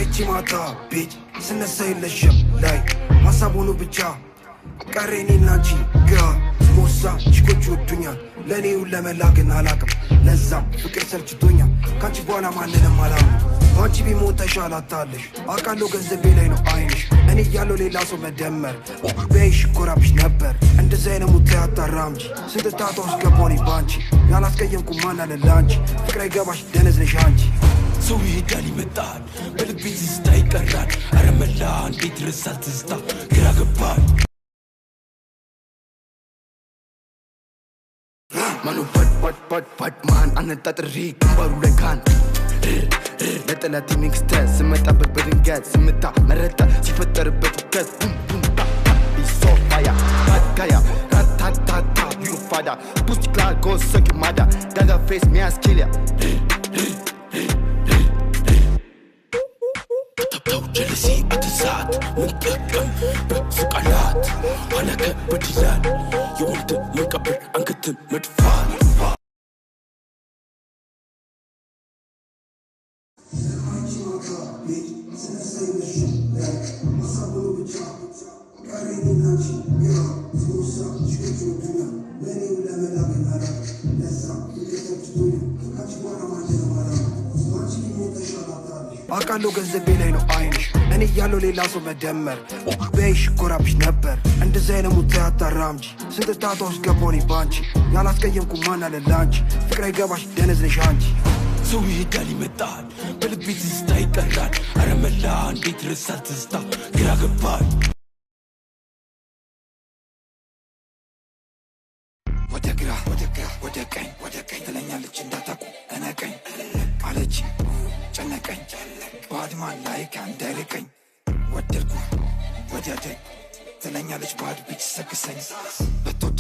ስማይቺ ማታ ቤት ስነሳ የለሽም ላይ ሀሳብ ሆኖ ብቻ ቀረ እኔና አንቺ ግራ ሞሳ ቺኮች ይወዱኛል ለእኔ ለመላግን አላቅም ለዛም ፍቅር ሰልችቶኛል ካንቺ በኋላ ማንንም አላምንም ባንቺ ቢሞት ተሻላታለሽ አውቃለሁ ገንዘቤ ላይ ነው አይንሽ እኔ እያለሁ ሌላ ሰው መደመር በይሽ ይኮራብሽ ነበር እንደዛ አይነት ሙት አታራምጂ ስንት ጣጣ ውስጥ ገባሁ እኔ ባንቺ ያላስቀየምኩ ማን አለ ላንቺ ፍቅር አይገባሽ ደነዝ ነሽ አንቺ ሰው ይሄዳል ይመጣል በልቤ ትዝታ ይቀራል ኧረ መላ እንዴት ይረሳል ትዝታ ግራ ገባኝ ማኑ በት በት በት በት ማን አነጣጥሬ ግንባሩ ላይ ካን ለጠላቴ ንግስተ ስመጣበት በድንገት ስምታ መረጠ ሲፈጠርበት ውከት ቡም ቡም ባ ባ ሶፋያ ባትጋያ ራታታታ ዩፋዳ ቡስት ክላጎ ሰኪማዳ ዳጋ ፌስ ሚያስኪልያ ተው ጀለሴ አትዛት ምን ጠቀም በሱ ቃላት ኋላ ከበድ ይላል የወንድ መቀበር አንገትን መድፋት ስማይቺ ማታ ቤት ስነሳ የለሽም ላይ ሀሳብ ሆኖ ብቻ ቀረ እኔና አንቺ ግራ ሞሳ ቺኮች ይወዱኛል ለእኔ ለመላግን አላቅም ለዛም ፍቅር ሰልችቶኛል ካንቺ በኋላ ማንንም አላምንም ባንቺ ቢሞት ተሻላታለሽ አውቃለሁ ገንዘቤ ላይ ነው አይንሽ እኔ እያለሁ ሌላ ሰው መደመር በይሽ ይኮራብሽ ነበር እንደዛ አይነት ሙት አታራምጂ ስንት ጣጣ ውስጥ ገባሁ እኔ ባንቺ ያላስቀየምኩ ማን አለ ላንቺ ፍቅር አይገባሽ ደነዝ ነሽ አንቺ ሰው ይሄዳል ይመጣል በልቤ ትዝታ ይቀራል ኧረ መላ እንዴት ይረሳል ትዝታ ግራ ገባኝ ወደ ግራ ወደ ግራ ወደ ቀኝ ወደ ቀኝ ትለኛለች እንዳታቁ እነቀኝ አለች ጨነቀኝ ባድማን ላይ እንዳይርቀኝ ወደድኩ ወደደኝ ትለኛለች ባድ ቢች ሰክሰኝ ብትወድ